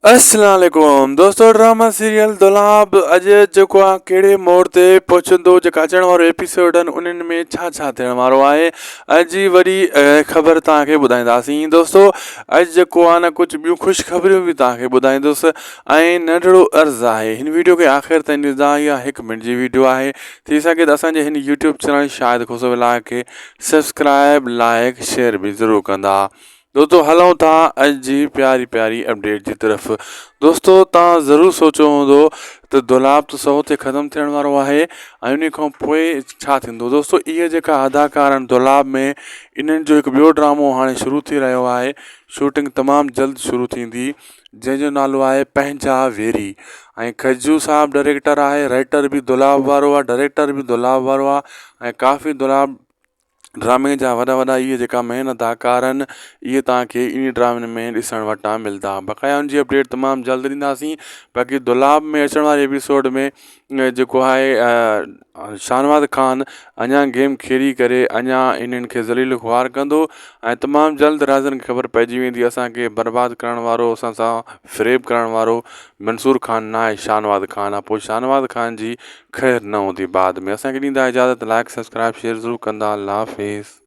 السلام عليڪم دوستو ڊراما سيريل دولاب اڄ جيڪو آ ڪهڙي موڙ تي پهچندو جيڪا اچڻ وارو ايپيسوڊ آهن انهن ۾ ڇا ڇا ٿيڻ وارو آهي اڄ جي وڏي خبر توهان کي ٻڌائينداسين دوستو اڄ جيڪو آ نه ڪجهه ٻيون خوشخبريون به توهان کي ٻڌائيندس ۽ ننڍڙو عرض آهي هن ويڊيو کي آخر تائين ڏسندا اها هڪ منٽ جي ويڊيو آهي ٿي سگهي ته اسان جي هن YouTube channel Shahid Khoso vlog کي سبسڪرائب لائڪ شيئر به ضرور ڪندا دوستو هلون ٿا اڄ جي پياري پياري اپڊيٽ جي طرف دوستو تان ضرور سوچيو هوندو ته دولاب ته سو تي ختم ٿيڻ وارو آهي ۽ ان کان پوء ڇا ٿيندو دوستو اهي جيڪا اداڪار آهن دولاب ۾ انهن جو هڪ ٻيو ڊرامو هاڻي شروع ٿي رهيو آهي شوٽنگ تمام جلد شروع ٿيندي جنهن جو نالو آهي پنهنجا ويري ۽ کجو صاحب ڊائريڪٽر آهي رائٽر به دولاب وارو آهي ڊائريڪٽر به دولاب وارو آهي ۽ ڪافي دولاب ڊرامي جا وڏا وڏا اهي جيڪا مين اداڪار آهن اهي توهان کي انهي ڊرامن ۾ ڏسڻ وٽان ملدا بقايا ان جي اپڊيٽ تمام جلد ڏينداسين باقي دولاب ۾ اچڻ واري ايپيسوڊ ۾ جيڪو آهي شاهنواز خان اڃا گيم کيڏي ڪري اڃا انهن کي ذليل خوار ڪندو ۽ تمام جلد رازن کي خبر پئجي ويندي اسان کي برباد ڪرڻ وارو اسان سان فريب ڪرڻ وارو منصور خان ناهي شاهنواز خان آهي پوء شاهنواز خان جي خير نه هوندي بعد ۾ اسان کي ڏيندا اجازت لائڪ سبسڪرائب شيئر ضرور ڪندا الله حافظ.